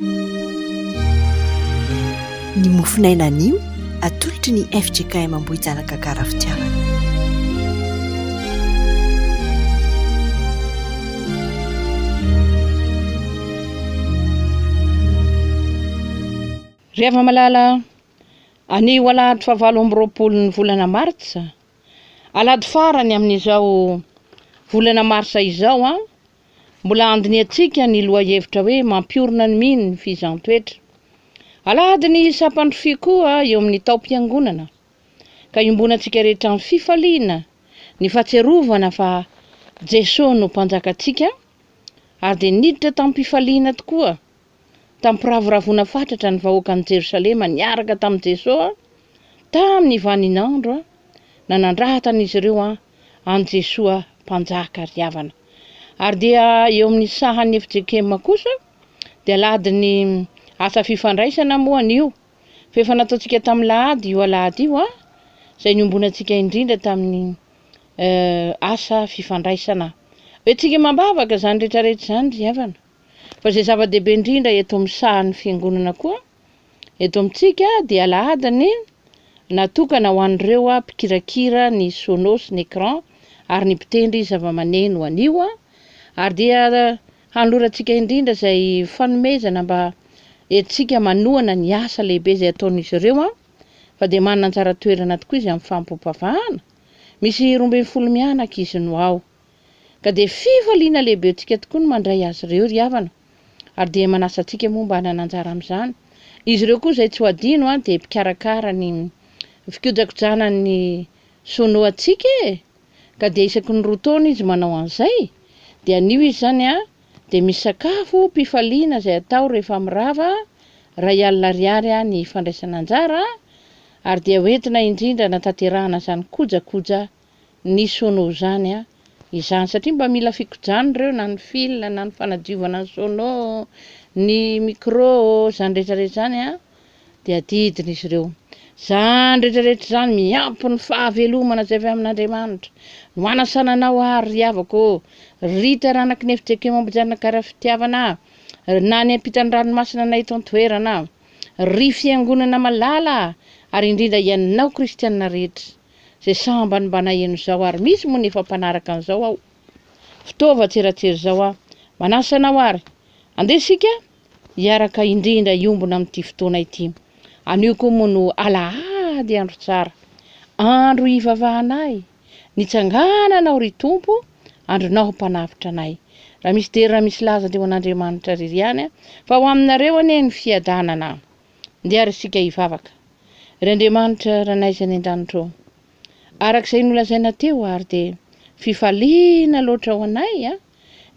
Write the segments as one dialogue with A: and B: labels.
A: Ny mofonaina anio atolotry ny fjkm Ambohijanaka Gara Fitiavana.
B: Ry hava-malala, anio alahady fahavalo amby roapolon'ny volana martsa, alahady farany amin'izao volana marsa izao an, Mbola handinihantsika ny lohahevitra hoe mampiorina ny mino ny fihizan-toetra. Alahady ny sampan-drofia koa eo amin'ny taom-piangonana, ka iombonantsika rehetra amin'ny fifaliana ny fahatsiarovana fa Jesoa no Mpanjakantsika ary dia niditra tamim-pifaliana tokoa Tampiravoravoana fatratra ny vahoakan'i Jerosalema niaraka tamin'i Jesoa tamin'ny vaninandro nanandratan'izy ireo an'i Jesoa Mpanjaka ry havana. Ary dia eo amin'ny sahan'ny fjkm kosa dia alahadin'ny asa fifandraisana moa anio fa efa nataontsika tamin'ny lahady io alahady io izay niombonantsika indrindra tamin'ny asa fifandraisana. Hoentintsika amam-bavaka izany rehetrarehetra izany ry havana. Fa izay zava-dehibe indrindra eto amin'ny sahan'ny Fiangonana koa eto amintsika dia alahady ny natokana ho an'ireo mpikirakira ny sono sy ny écran ary ny mpitendry zava-maneno anio ary dia hanolorantsika indrindra izay fanomezana mba entintsika manohana ny asa lehibe izay ataon'izy ireo fa dia manana anjara toerana tokoa izy amin'ny fampopavahana. Misy 12 mianaka izy no ao. Ka dia fifaliana lehibe antsika tokoa ny mandray azy ireo ry havana, ary dia manasa antsika moa mba hanana anjara amin'izany. Izy ireo koa izay tsy ho adino an, dia mpikarakara ny fikojakojana ny sono antsika e! Ka dia isaky ny roa taona izy manao an'izay, dia anio izy izany an, dia misy sakafo mpifaliana izay atao rehefa mirava 1000 ariary ny fandraisana anjara, ary dia hoentina indrindra hanatanterahana izany kojakoja ny sono izany a, izany satria mba mila fikojana ireo na ny fil na ny fanadiovana ny sono, ny micro, izany rehetra rehetra izany a dia adidin'izy ireo. Izany rehetra rehetra izany miampy ny fahavelomana izay avy amin'Andriamanitra no hanasana anao ary ry havako ô, ry taranaky ny FJKM Ambohijanakara Fitiavana na any ampitan'ny ranomasina na eto an-toerana, ry fiangonana malala ary indrindra ianao kristianina rehetra. Izay sambany mba naheno izao ary misy moa ny efa mpanaraka an'izao aho fitaovan-tseratsera izao aho manasa anao ary andeha isika hiaraka indrindra hiombona amin'ity fotoana ity anio koa moa no alahady andro tsara andro hivavahanay nitsangananao ry Tompo andronao mpanavotra anay raha misy dera raha misy laza dia ho an'Andriamanitra irery ihany fa ho aminareo anie ny fiadanana Ndeha ary isika hivavaka. Ry Andriamanitra Ranay izay any an-danitra ô, araka izay nolazaina teo ary dia fifaliana loatra ho anay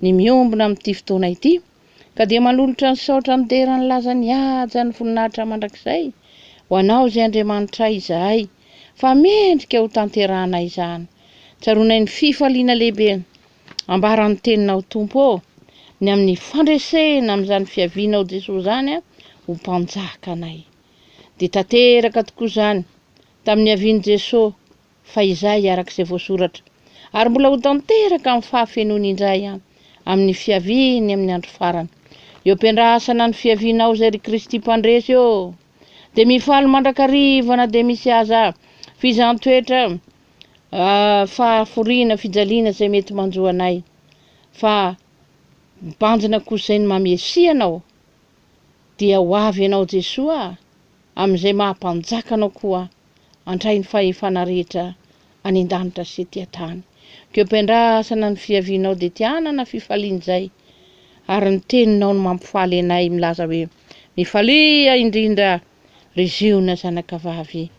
B: ny miombona amin'ity fotoana ity, ka dia manolotra ny saotra ny dera ny laza ny haja ny voninahitra mandrakizay ho Anao izay Andriamanitray izahay, fa mendrika ho tanterahanay izany. Tsaroanay ny fifaliana lehibe Ambaran'ny teninao Tompo ô, ny amin'ny fandresena amin'izany fiavianao Jesoa izany ho mpanjaka anay. Dia tanteraka tokoa izany tamin'ny niavian'i Jesoa fahizay araka izay voasoratra, ary mbola ho tanteraka amin'ny fahafenoany indray amin'ny fiaviany amin'ny andro farany. Eo am-piandrasana ny fiavianao izay ry Kristy Mpandresy ô, dia mifaly mandrakariva na dia misy aza fizahàn-toetra fahaforiana, fijaliana izay mety manjo anay, fa mibanjina kosa izay ny maha Mesia Anao, dia ho avy Ianao Jesoa amin'izay maha Mpanjaka Anao koa handray ny fahefana rehetra any an-danitra sy ety an-tany. Koa am-piandrasana ny fiavianao dia te hanana fifaliana izay, ary ny teninao no mampifaly anay milaza hoe, Mifalia indrindra Ry Ziona zanakavavy,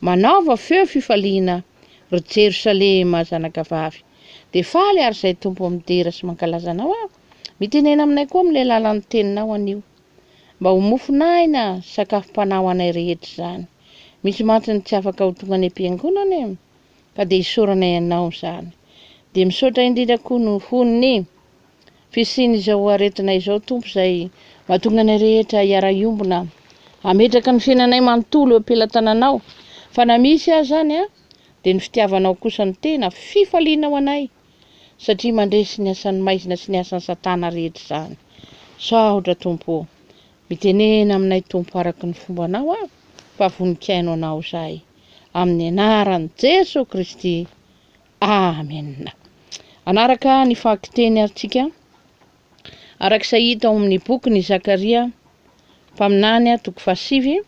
B: manaova feo fifaliana, ry Jerosalema zanakavavy. Dia faly àry izahay Tompo midera sy mankalaza Anao aho. Mitenena aminay koa amin'ilay lalan'ny Teninao anio, mba ho mofon'aina sy sakafom-panahy ho anay rehetra izany. Misy mantsy ny tsy afaka ho tonga any am-piangonana e, ka dia isaoranay Anao izany. Dia misaotra indrindra koa noho ny. Fisian'izao aretina izao Tompo izay mahatonga anay rehetra hiara-hiombona hametraka ny fiainanay manontolo eo am-pelatananao fa na misy aza izany an dia ny fitiavanao kosa no tena fifaliana ho anay satria mandresy ny asan'ny maizina sy ny asan'ny satana rehetra izany. Saotra Tompo ô. Mitenena aminay Tompo araka ny fombanao aho fa vonon-kihaino Anao izahay. Amin'ny anaran'i Jesoa Kristy. Amena. Hanaraka ny fakiteny ary tsika araka izay hita ao amin'ny bokin'i Zakaria mpaminany toko fahasivy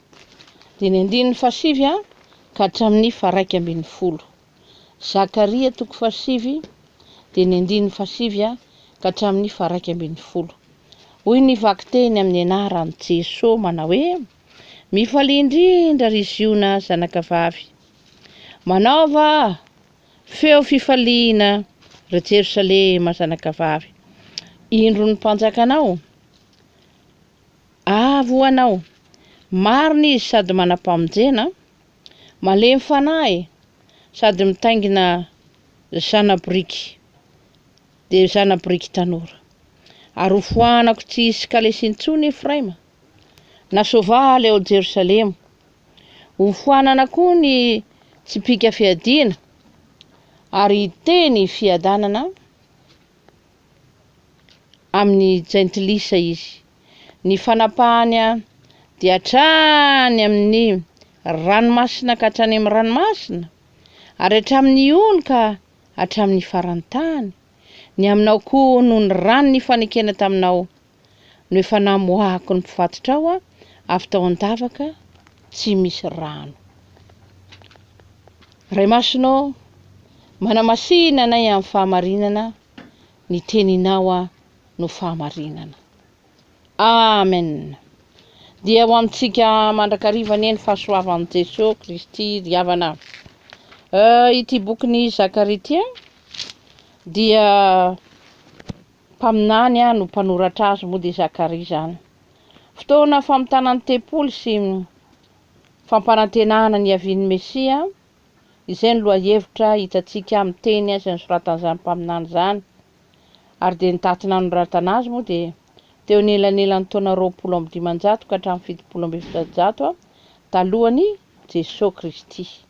B: dia ny andininy fahasivy ka hatramin'ny faharaika ambin'ny folo. Zakaria toko fahasivy dia ny andininy fahasivy ka hatramin'ny faha-11. Hoy ny vakiteny amin'ny anaran'i Jesoa manao hoe, Mifalia indrindra ry Ziona zanakavavy, manaova feo fifaliana ry Jerosalema zanakavavy, indro ny mpanjakanao, avy ho anao, marina izy sady manam-pamonjena, malemy fanahy sady mitaingina zana-boriky. dia zana-boriky tanora. Ary hofoanako tsy hisy kalesy intsony Efraima, na soavaly ao Jerosalema. Hofoanana koa ny tsipìka fiadiana, ary hiteny fiadanana amin'ny jentilisa izy. Ny fanapahany dia hatrany amin'ny ranomasina ka hatrany amin'ny ranomasina, ary hatramin'ny ony ka hatramin'ny faran'ny tany, ny aminao koa noho ny rano nifanekena taminao no efa namoahako ny mpifatotrao avy tao an-davaka tsy misy rano. Ray Masina ô, manamasina anay amin'ny fahamarinana, ny teninao no fahamarinana. Amen! Dia ho amintsika mandrakariva anie ny fahasoavan'i Jesoa Kristy ry havana. Euh, ity bokin'i Zakaria ity dia mpaminany no mpanoratra azy moa dia Zakaria izany. Fotoana famitana ny tempoly sy fampanantenana ny hiavian'ny Mesia, izay no lohahevitra hitantsika amin'ny teny izay nosoratan'izany mpaminany izany. Ary dia ny daty nanoratana azy moa dia teo anelanelan'ny taona 520 ka hatramin'ny 470 talohan'i Jesoa Kristy.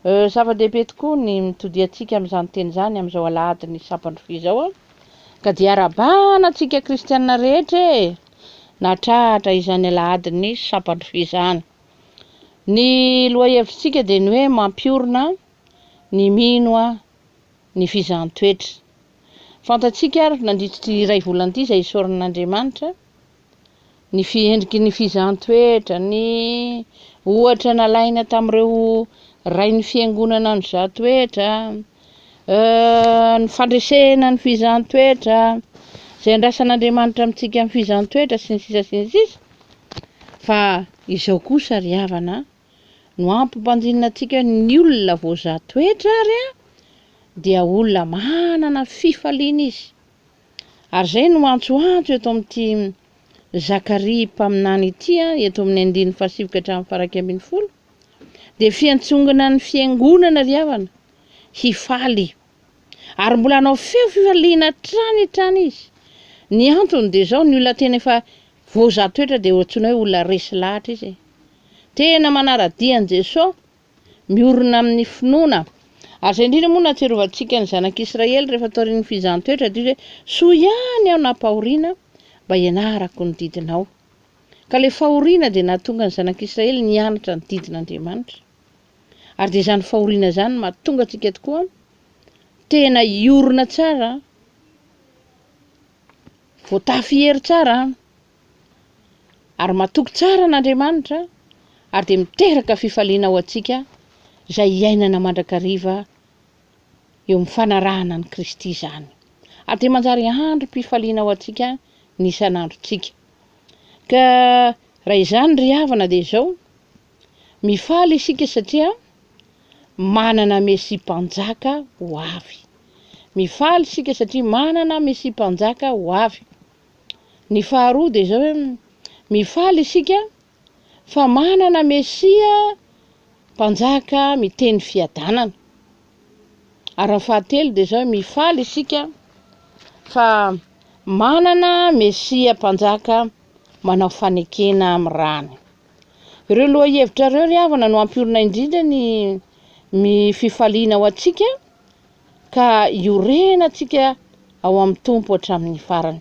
B: Zava-dehibe tokoa ny mitodiantsika amin'izany teny izany amin'izao alahadin'ny sampan-drofia izao ka dia arahabana antsika kristiana rehetra e! Nahatratra izany alahadin'ny sampan-drofia izany. Ny lohahevitsika dia ny hoe mampiorina ny mino ny fizahan-toetra. Fantatsika ary nandritra ity iray volana ity izay isaorana an'Andriamanitra, ny fiendriky ny fizahan-toetra, ny ohatra nalaina tamin'ireo rain'ny fiangonana nizaha toetra, ny fandresena ny fizahan-toetra, izay andrasan'Andriamanitra amintsika amin'ny fizahan-toetra sy ny sisa sy ny sisa. Fa izao kosa ry havana no ampibanjinina antsika hoe ny olona voazaha toetra ary dia olona manana fifaliana izy. Ary izay no antsoantso eto amin'ity Zakaria mpaminany ity, eto amin'ny andininy fahasivy ka hatramin'ny faha-11, dia fiantsongana ny fiangonana ry havana, hifaly. Ary mbola hanao feo fifaliana hatrany hatrany izy. Ny antony dia izao, ny olona tena efa voazaha toetra dia antsoina hoe olona resy lahatra izy e. Tena manara-dia an'i Jesoa, miorina amin'ny finoana. Ary izay indrindra moa no nahatsiarovantsika ny zanak'Israely rehefa taorian'ny fizahan-toetra dia hoe soa ihany aho nampahoriana mba hianarako ny didinao. Ka ilay fahoriana dia nahatonga ny zanak'Israely nianatra ny didin'Andriamanitra. Ary dia izany fahoriana izany no mahatonga antsika tokoa tena hiorina tsara, voatafy hery tsara, ary matoky tsara an'Andriamanitra ary dia miteraka fifaliana ho antsika izay iainana mandrakariva eo amin'ny fanarahana an'i Kristy izany. Ary dia manjary androm-pifaliana ho antsika ny isan'androntsika. Ka raha izany ry havana dia izao, mifaly isika satria manana Mesia Mpanjaka ho avy. Mifaly isika satria manana Mesia Mpanjaka ho avy. Ny faharoa dia izao hoe, mifaly isika fa manana Mesia Mpanjaka miteny fiadanana. Ary ny fahatelo dia izao hoe, mifaly isika fa manana Mesia Mpanjaka manao fanekena amin'ny rany. Ireo lohahevitra ireo ry havana no hampiorina indrindra ny ny fifaliana ho antsika ka hiorenantsika ao amin'ny Tompo hatramin'ny farany.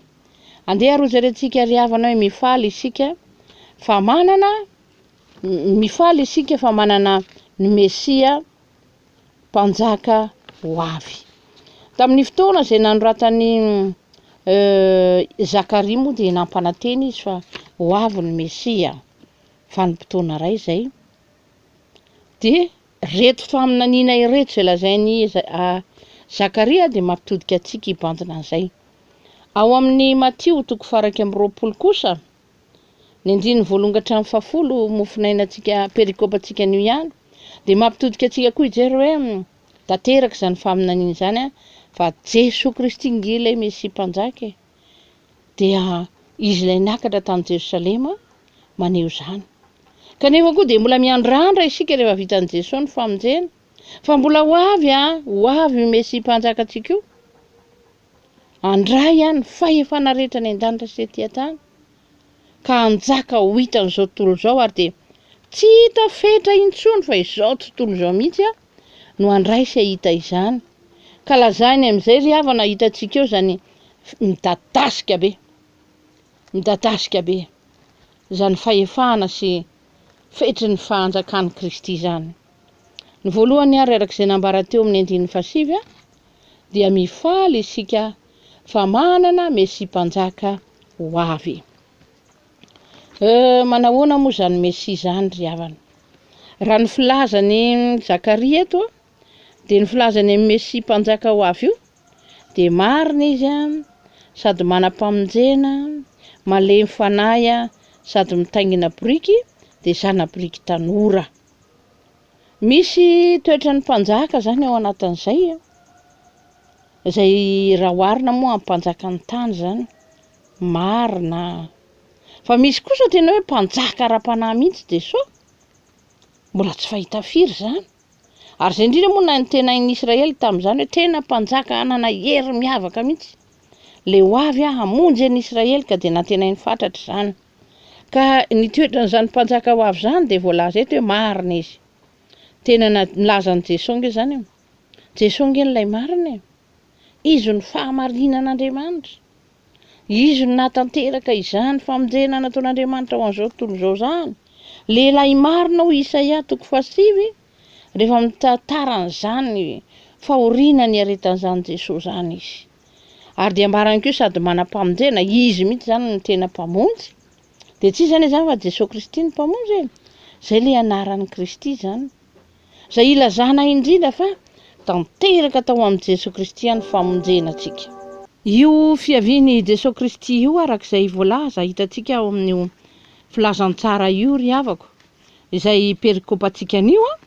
B: Andeha ary hojerentsika ry havana hoe mifaly isika fa manana mifaly isika fa manana ny Mesia Mpanjaka ho avy. Tamin'ny fotoana izay nanoratan'i Zakaria moa dia nampanantena izy fa ho avy ny Mesia, vanim-potoana iray izay. Dia reto faminaniana ireto izay lazain'i Zakaria dia mampitodika antsika hibanjina an'izay. Ao amin'ny Matio toko faha-21 kosa, ny andininy voalohany ka hatramin'ny fahafolo, mofonainantsika, perikopantsika anio ihany, dia mampitodika antsika koa hijery hoe tanteraka izany faminaniana izany fa Jesoa Kristy nge ilay Mesia Mpanjaka e! Dia Izy ilay niakatra tany Jerosalema maneho izany. Kanefa koa dia mbola miandrandra isika rehefa vitan'i Jesoa ny famonjena fa mbola ho avy an, ho avy io Mesia Mpanjakantsika io. Handray an ny fahefana rehetra any an-danitra sy ety an-tany, ka hanjaka ho hitan'izao tontolo izao ary dia tsy hita fetra intsony fa izao tontolo izao mihitsy an no handray sy hahita izany. Ka lazainy amin'izay ry havana hitantsika eo izany midadasika be, midadasika be izany fahefana sy fetry ny fahanjakan'i Kristy izany. Ny voalohany ary araka izay nambara teo amin'ny andininy fahasivy an, dia mifaly isika fa manana Mesia Mpanjaka ho avy. Euh, manahoana moa izany Mesia izany ry havana? Raha ny filazan'i Zakaria eto, dia ny filazany amin'ny Mesia Mpanjaka ho avy io, dia marina izy, sady manam-pamonjena, malemy fanahy sady mitaingina boriky, dia zana-boriky tanora. Misy toetran'ny mpanjaka izany ao anatin'izay an, izay raha oharina moa amin'ny mpanjakan'ny tany izany, marina. Fa misy kosa tena hoe mpanjaka ara-panahy mihitsy Jesoa, mbola tsy fahita firy izany. Ary izay indrindra moa nantenain'ny Israely tamin'izany hoe tena mpanjaka hanana hery miavaka mihitsy, ilay ho avy hamonjy an'i Israely ka dia nantenainy fatratra izany. Ka ny toetran'izany mpanjaka ho avy izany dia voalaza eto hoe marina izy. Tena milaza an'i Jesoa ange izany e. Jesoa ange no ilay marina e. Izy no fahamarinan'Andriamanitra. Izy no nahatanteraka izany famonjena nataon'Andriamanitra ho an'izao tontolo izao izany. Lehilahy marina hoy Isaia toko fahasivy rehefa mitantara an'izany fahoriana niaretan'izany Jesoa izany izy. Ary dia ambarany koa sady manam-pamonjena, Izy mihitsy izany no tena Mpamonjy. Dia tsy iza anie izany fa Jesoa Kristy no Mpamonjy e! Izay ilay anaran'i Kristy izany. Izay ilazana indrindra fa tanteraka tao amin'i Jesoa Kristy ny famonjena antsika. Io fiavian'i Jesoa Kristy io araka izay voalaza hitantsika ao amin'io filazantsara io ry havako, izay perikopantsika anio an,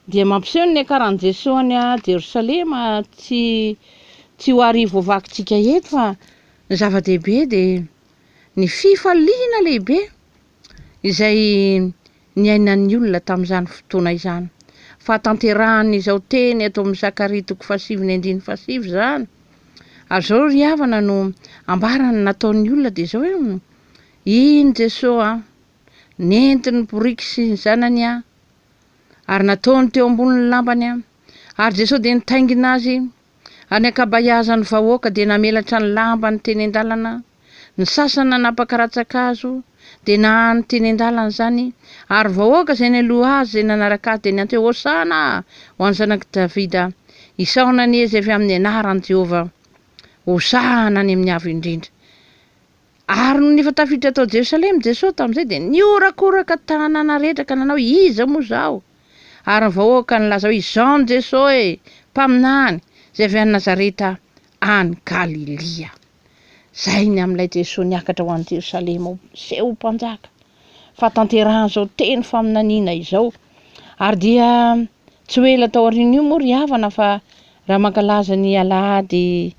B: Dia mampiseho ny niakaran'i Jesoa any Jerosalema tsy tsy ho ary voavakintsika eto fa ny zava-dehibe dia ny fifaliana lehibe izay niainan'ny olona tamin'izany fotoana izany. Fahatanterahan'izao teny eto amin'ny Zakaria toko fahasivy ny andininy fahasivy izany. Ary izao ry havana no ambarany nataon'ny olona dia izao hoe, Iny Jesoa nentin'ny boriky sy ny zanany ary nataony teo ambonin'ny lambany, ary Jesoa dia nitaingina azy, ary ny ankabahiazan'ny vahoaka dia namelatra ny lambany teny an-dalana, ny sasany nanapaka rantsan-kazo, dia nahany teny an-dalana izany, ary ny vahoaka izay nialoha azy izay nanaraka azy dia niantso hoe, Hosana ho an'ny zanak'i Davida, isaona anie izay avy amin'ny anaran'i Jehovah, Hosana any amin'ny avo indrindra. Ary nony efa tafiditra tao Jerosalema Jesoa tamin'izay dia nihorakoraka tanana rehetra ka nanao hoe, Iza moa izaho? Ary ny vahoaka nilaza hoe, Izao no Jesoa e, mpaminany, izay avy any Nazareta any Galilia. Izay ny amin'ilay Jesoa niakatra ho any Jerosalema ho miseho ho mpanjaka, fahatanterahan'izao teny faminaniana izao. Ary dia tsy ho ela taorian'io moa ry havana fa raha mankalaza ny alahady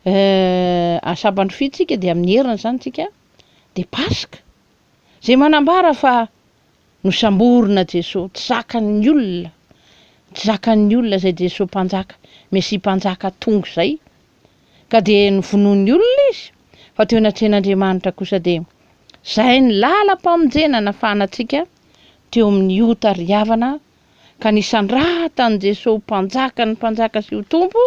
B: Eh, Asaban'ny tsika dia amin'ny heriny izany tsika dia Paska. Izay manambara fa nosamborina Jesoa, tsy zakan'ny olona, tsy zakan'ny olona izay Jesoa Mpanjaka, Mesia Mpanjaka tonga izay. Ka dia novonoin'ny olona Izy, fa teo anatrehan'Andriamanitra kosa dia izay ny lalam-pamonjena nafahana antsika teo amin'ny ota ry havana, ka nisandratan'i Jesoa ho Mpanjakan'ny mpanjaka sy ho Tompo.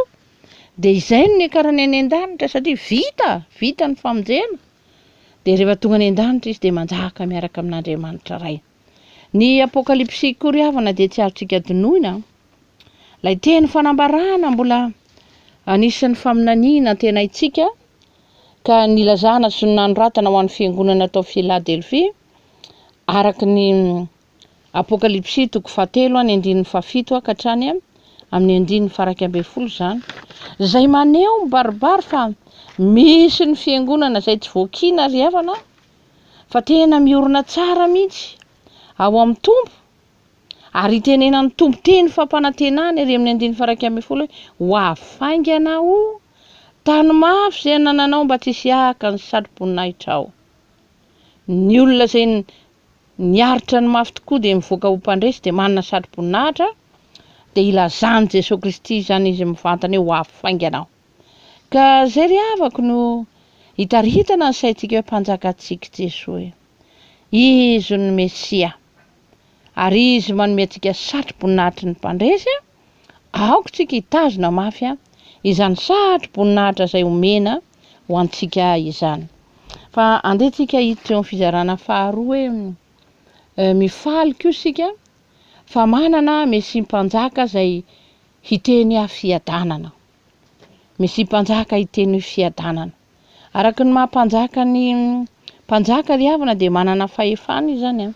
B: Dia izay no niakarany any an-danitra satria vita, vita ny famonjena. Dia rehefa tonga any an-danitra izy dia manjaka miaraka amin'Andriamanitra Ray. Ny Apokalypsy koa ry havana dia tsy azontsika adinoina. Ilay teny fanambarana mbola anisan'ny faminaniana antenaintsika ka nilazana sy nanoratana ho an'ny fiangonana tao Filadelfia araka ny Apokalypsy toko fahatelo ny andininy fahafito ka hatrany amin'ny andininy faha-11 izany, izay maneho mibaribary fa misy ny fiangonana izay tsy voakiana ry havana fa tena miorina tsara mihitsy ao amin'ny Tompo Ary itenenan'ny Tompo teny fampanantenana ery amin'ny andininy faha-11 hoe, Ho avy faingana Aho, tano mafy izay anananao mba tsy hisy haka ny satroboninahitra Ny olona izay niaritra ny mafy tokoa dia mivoaka ho mpandresy dia manana satroboninahitra, dia ilazan'i Jesoa Kristy izany izy mivantana hoe, Ho avy faingana Aho. Ka izay ry havako no itaritana ny saintsika hoe Mpanjakantsika Jesoa e. Izy no Mesia. Ary Izy manome antsika satro-boninahitry ny mpandresy, aoka isika hitazona mafy izany satro-boninahitra izay omena ho antsika izany. Fa andeha tsika hiditra eo amin'ny fizarana faharoa hoe mifaly koa isika fa manana Mesia Mpanjaka izay hiteny fiadanana. Mesia Mpanjaka hiteny fiadanana. Araka ny maha mpanjaka ny mpanjaka ry havana dia manana fahefana izy izany an.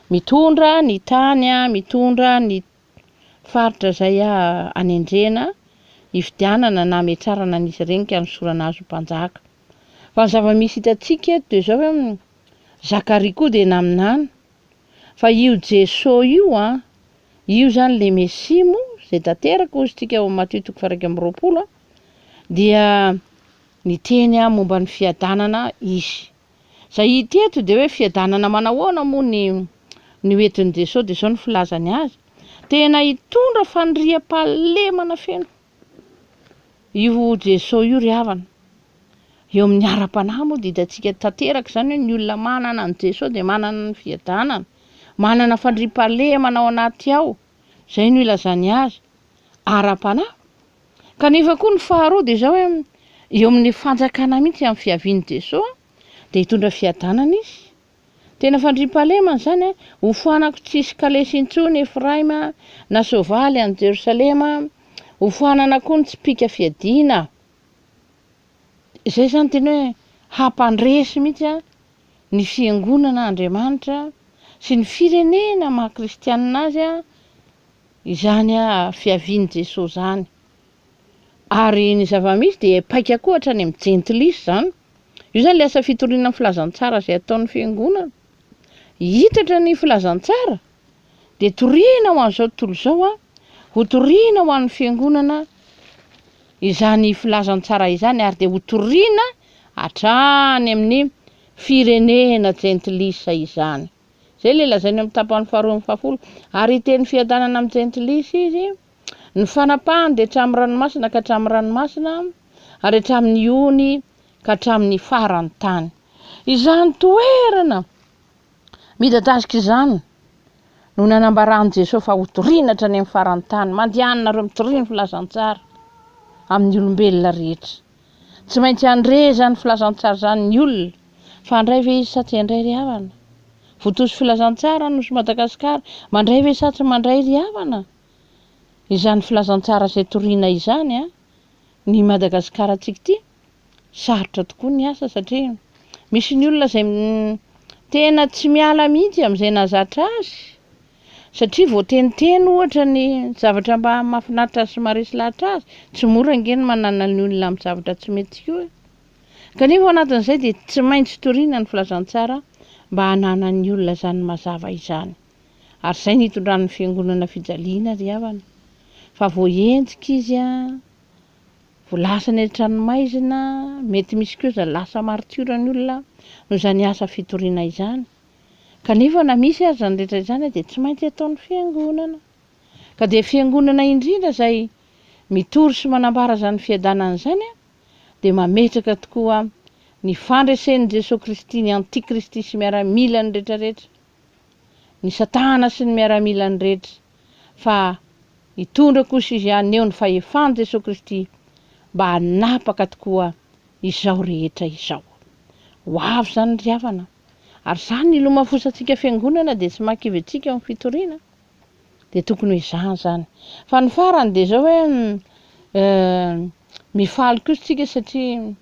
B: Mitondra ny tany an, mitondra ny faritra izay anendrena hifidianana na ametrarana an'izy ireny ka anosorana azy ho mpanjaka. Fa ny zava-misy hitantsika eto dia izao hoe Zakaria koa dia naminany fa io Jeso io an, io izany ilay Mesia moa izay tanteraka hozy tsika ao amin'ny Matio toko faha 21 an, dia Niteny momba ny fiadanana Izy. Izay hita eto dia hoe fiadanana manahoana moa ny ny ho entin'i Jesoa dia izao no filazany azy, tena hitondra faniriam-pahalemana feno io Jesoa io ry havana. Eo amin'ny ara-panahy moa dia hitantsika tanteraka izany hoe ny olona manana an'i Jesoa dia manana ny fiadanana, manana fandriampahalemana ao anaty ao, izay no ilazany azy, ara-panahy. Kanefa koa ny faharoa dia izao hoe eo amin'ny fanjakana mihitsy amin'ny fiavian'i Jesoa dia hitondra fiadanana izy. Tena fandriampahalemana izany an! Hofoanako tsy hisy kalesy intsony Efraima na soavaly any Jerosalema, hofoanana koa ny tsipìka fiadiana. Izay izany tena hoe hampandresy mihitsy an ny fiangonana Andriamanitra sy ny firenena maha kristianina azy an, Izany fiavian'i Jesoa izany. Ary ny zava-misy dia paika koa hatrany amin'ny jentilisa izany. Io izany ilay asa fitoriana ny filazantsara izay ataon'ny fiangonana. Hitatra ny filazantsara dia toriana ho an'izao tontolo izao, ho toriana ho an'ny fiangonana izany filazantsara izany ary dia ho toriana hatrany amin'ny firenena jentilisa izany. Izay ilay lazainy amin'ny tapany faharoa amin'ny fahafolo. Ary hiteny fiadanana amin'ny jentilisa izy. Ny fanapahany dia hatramin'ny ranomasina ka hatramin'ny ranomasina, ary hatramin'ny ony ka hatramin'ny faran'ny tany. Izany toerana midadasika izany no nanambaran'i Jesoa fa hotorina hatrany amin'ny faran'ny tany. Mandehana nareo mitoria ny filazantsara amin'ny olombelona rehetra. Tsy maintsy handre izany filazantsara izany ny olona. Fa handray ve izy sa tsy handray ry havana? Votozy filazantsara Nosy Madagasikara, mandray ve sa tsy mandray ry havana? Izany filazantsara izay toriana izany an, ny Madagasikarantsika ity, sarotra tokoa ny asa satria misy ny olona izay tena tsy miala mihitsy amin'izay nahazatra azy. Satria voateniteny ohatra ny zavatra mba mahafinaritra azy sy maharesy lahatra azy, tsy mora ange ny manana ny olona amin'ny zavatra tsy mety koa e. Kanefa ao anatin'izay dia tsy maintsy toriana ny filazantsara mba hananan'ny olona izany mazava izany. Ary izay no itondran'ny fiangonana fijaliana ry havana. Fa voahenjika izy an, vao lasa any an-tranomaizina, mety misy koa aza lasa martiora ny olona noho izany asa fitoriana izany. Kanefa na misy aza izany rehetra izany dia tsy maintsy ataon'ny Fiangonana. Ka dia Fiangonana indrindra izay mitory sy manambara izany fiadanana izany dia mametraka tokoa ny fandresen'i Jesoa Kristy ny antikristy sy miaramilany rehetra rehetra, ny satana sy ny miaramilany rehetra, fa hitondra kosa izy haneho ny fahefan'i Jesoa Kristy. mba hanapaka tokoa izao rehetra izao. Ho avy izany ry havana. Ary izany ny hilomafosantsika fiangonana dia tsy mahakivy antsika eo amin'ny fitoriana. Dia tokony ho izany izany. Fa ny farany dia izao hoe mifaly kosa isika satria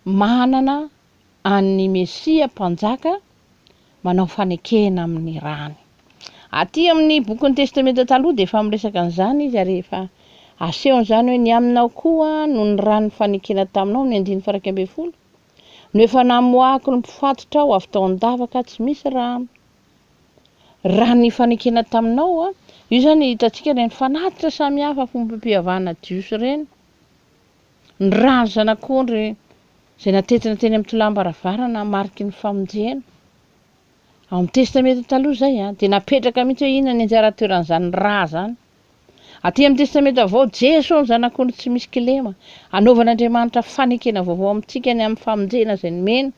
B: manana an'ny Mesia Mpanjaka manao fanekena amin'ny rany. Aty amin'ny bokin'ny Testamenta Taloha dia efa miresaka an'izany izy ary efa asehony izany hoe ny aminao koa no ny ran'ny fanekena taminao amin'ny andininy faha 11 no efa namoahako ny mpifatotra aho avy tao an-davaka tsy misy rà. Raha ny fanekena taminao, io izany hitantsika ireny fanatitra samihafa fombam-pihavana jiosy ireny, ny ràn'ny zanak'ondry izay natetina teny amin'ny tolàm-baravarana mariky ny famonjena. Ao amin'ny Testamenta Taloha izay dia napetraka mihitsy hoe inona ny anjara toeran'izany rà izany. Aty amin'ny Testamenta Vaovao, Jeso ny Zanak'ondry tsy misy kilema, anaovan'Andriamanitra fanekena vaovao amintsika ny amin'ny famonjena izay nomeny.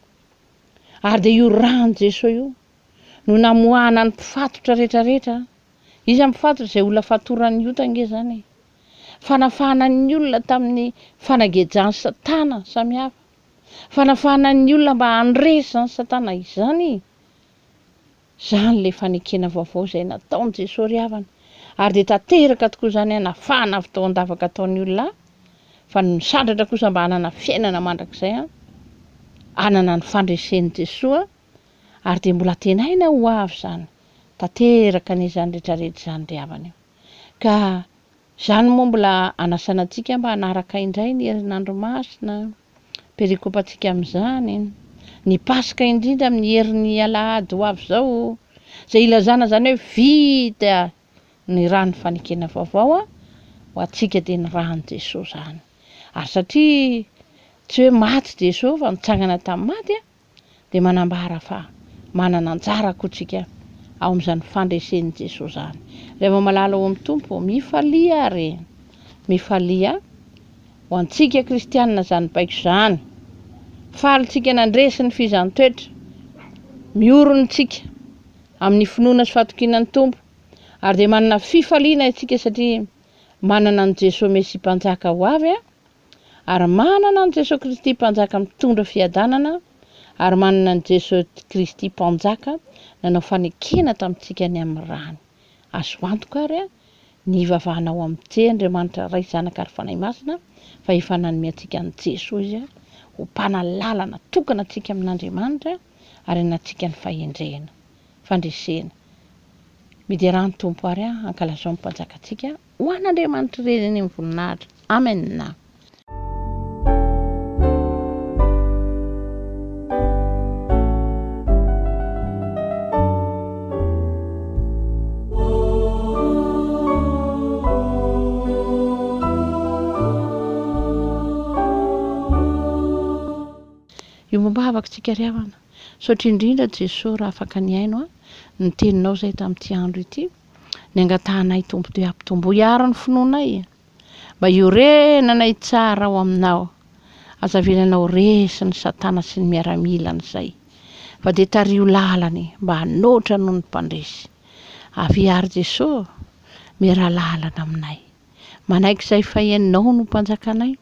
B: Ary dia io ràn'i Jeso io no namoahana ny mpifatotra rehetrarehetra. Iza ny mpifatotra? Izay olona fatoran'ny ota ange izany e. Fanafahana ny olona tamin'ny fanagejan'i Satana samihafa. Fanafahana ny olona mba handresy izany Satana izany. Izany ilay fanekena vaovao izay nataon'i Jesoa ry havana. Ary dia tanteraka tokoa izany, nafahana avy tao an-davaka tao ny olona, fa ny misandratra kosa mba hanana fiainana mandrakizay, hanana ny fandresen'i Jesoa, ary dia mbola antenaina ho avy izany. Tanteraka anie izany rehetrarehetra izany ry havana io. Ka izany moa mbola anasana antsika mba hanaraka indray ny herinandro masina, perikopantsika amin'izany, ny Paska indrindra amin'ny herin'ny alahady ho avy izao, izay ilazana izany hoe vita ny ràn'ny fanekena vaovao ho antsika dia ny ràn'i Jesoa izany. Ary satria tsy hoe maty Jesoa fa nitsangana tamin'ny maty, dia manambara fa manana anjara koa tsika ao amin'izany fandresen'i Jesoa izany. Ry hava-malala ao amin'ny Tompo, mifalia ary e! Mifalia ho antsika kristianina izany baiko izany. Faly tsika nandresy ny fizahàn-toetra. Miorina tsika amin'ny finoana sy fahatokiana ny Tompo ary dia manana fifaliana isika satria manana an'i Jesoa Mesia Mpanjaka ho avy ary manana an'i Jesoa Kristy Mpanjaka mitondra fiadanana, ary manana an'i Jesoa Kristy Mpanjaka nanao fanekena tamintsika ny amin'ny rany. Azo antoka ary ny hivavahana ao amin'i Andriamanitra Ray, Zanaka ary Fanahy Masina fa efa nanome antsika an'i Jesoa Izy ho mpanalalana tokana antsika amin'Andriamanitra ary hanantsika ny fahendrena, fandresena. Miderà ny Tompo ary ankalazao ny Mpanjakantsika. Ho an'Andriamanitra irery anie ny voninahitra. Amen. Iombom-bavaka tsika ry havana. Misaotra indrindra Jesoa raha afaka nihaino ny teninao izay tamin'ity andro ity. Ny angatahanay Tompo dia ampitomboy àry ny finoanay mba hiorenanay tsara ao Aminao. Aza avelanao resy ny satana sy ny miaramilany izay, fa dia tariho lalana e, mba hanoatra noho ny mpandresy. Avia àry Jeso, miaraha lalana aminay. Manaiky izahay fa Ianao no Mpanjakanay.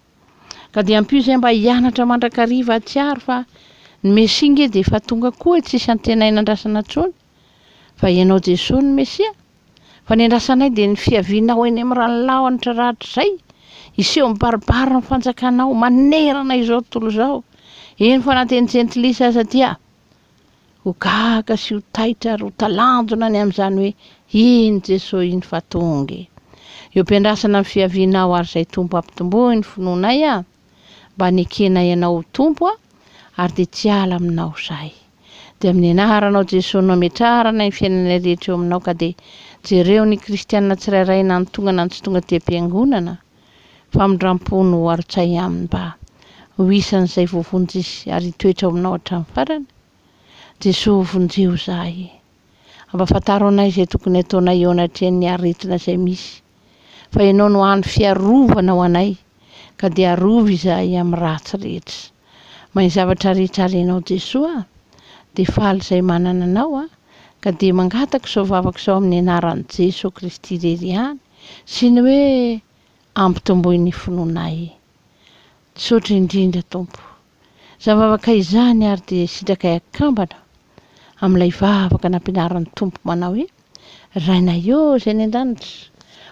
B: Ka dia ampio izay mba hianatra mandrakariva hahatsiaro fa ny Mesia nge dia efa tonga koa e, tsisy antenaina andrasana intsony. Fa Ianao Jesoa no Mesia? Fa ny andrasanay dia ny fiavianao eny amin'ny ranolanitra rahatrizay, hiseho mibaribary ny fanjakanao manerana izao tontolo izao, eny fa na teny jentilisa aza dia ho gaga sy ho taitra ary ho talanjona ny amin'izany hoe iny Jesoa iny fa tonga e! Eo am-piandrasana ny fiavianao ary izay Tompo ampitomboy ny finoanay a! Mba nekenay Anao ho Tompo a! Ary dia tsy hiala aminao izahay. Dia amin'ny anaranao Jesoa no ametrahana ny fiainanay rehetra eo aminao ka dia jereo ny kristianina tsirairay na ny tonga na ny tsy tonga aty am-piangonana. Famindram-po no arotsay aminy mba ho isan'izay voavonjy izy ary hitoetra ao aminao hatramin'ny farany. Jesoa vonjeo izahay. Ampafantaro anay izay tokony ataonay eo anatrehan'ny aretina izay misy fa ianao no hany fiarovana ho anay ka dia arovy izahay amin'ny ratsy rehetra. Mahay zavatra rehetra ary ianao Jesoa a! Dia faly izay manana anao a! Ka dia mangataka izao vavaka izao amin'ny anaran'i Jesoa Kristy irery ihany sy ny hoe ampitomboy ny finoanay. Misaotra indrindra Tompo. Izany vavaka izany ary dia sitrakay akambana amin'ilay vavaka nampianarin'ny Tompo manao hoe, Rainay ô izay any an-danitra,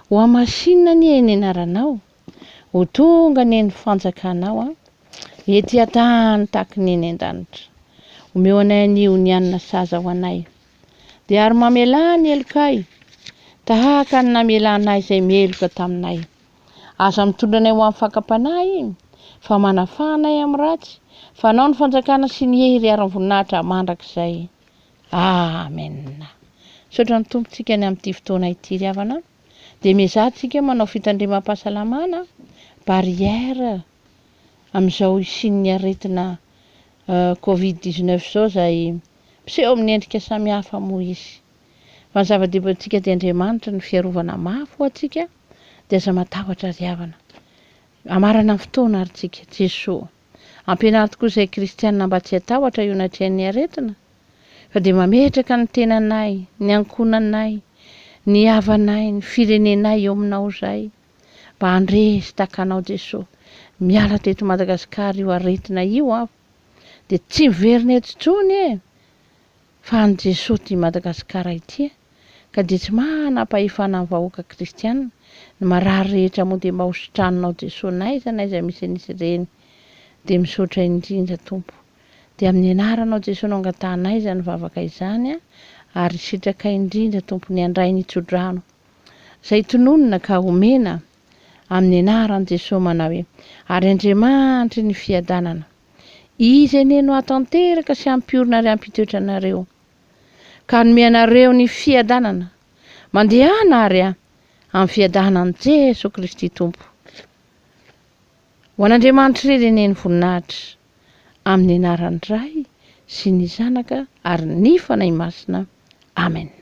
B: hohamasinina anie ny anaranao, ho tonga anie ny fanjakanao an, ety an-tany tahaky ny eny an-danitra. Omeo anay anio ny hanina sahaza ho anay, dia ary mamelà ny helokay, tahaka ny namelanay izay meloka taminay. Aza mitondra anay ho amin'ny fakam-panahy, fa manafaha anay amin'ny ratsy, fa Anao ny fanjakana sy ny hery ary ny voninahitra mandrakizay. Amen. Misaotra ny Tompo tsika ny amin'ity fotoana ity ry havana. Dia miezaha tsika manao fitandremam-pahasalamana, barrière, amin'izao hisian'ny aretina covid 19 izao izay miseho amin'ny endrika samihafa moa izy. Fa ny zava-dehibe amintsika dia Andriamanitra no fiarovana mafy ho antsika dia aza matahotra ry havana. Hamarana ny fotoana ary tsika. Jesoa. Ampianaro tokoa izay kristianina mba tsy hatahotra eo anatrehan'ny aretina fa dia mametraka ny tenanay, ny ankohonanay, ny havanay, ny firenenay eo aminao izay mba handresy tahaka anao Jesoa. Miala teto Madagasikara io aretina io an dia tsy miverina eto intsony e! Fa an'i Jesoa ity Madagasikara ity ka dia tsy manam-pahefana amin'ny vahoaka kristiana, ny marary rehetra moa dia mba ho sitraninao Jesoa n'aiza n'aiza misy an'izy ireny, dia misaotra indrindra Tompo, dia amin'ny anaranao Jesoa no angatahanay izany vavaka izany ary sitrakay indrindra Tompo ny handray ny tsodrano izay tononina ka omena amin'ny anaran'i Jesoa manao hoe ary Andriamanitry ny fiadanana Izy anie no hahatanteraka sy hampiorina ary hampitoetra anareo, ka hanome anareo ny fiadanana. Mandehana àry amin'ny fiadanan'i Jesoa Kristy Tompo. Ho an'Andriamanitra irery anie ny voninahitra, amin'ny anaran'ny Ray sy ny Zanaka ary ny Fanahy Masina. Amen.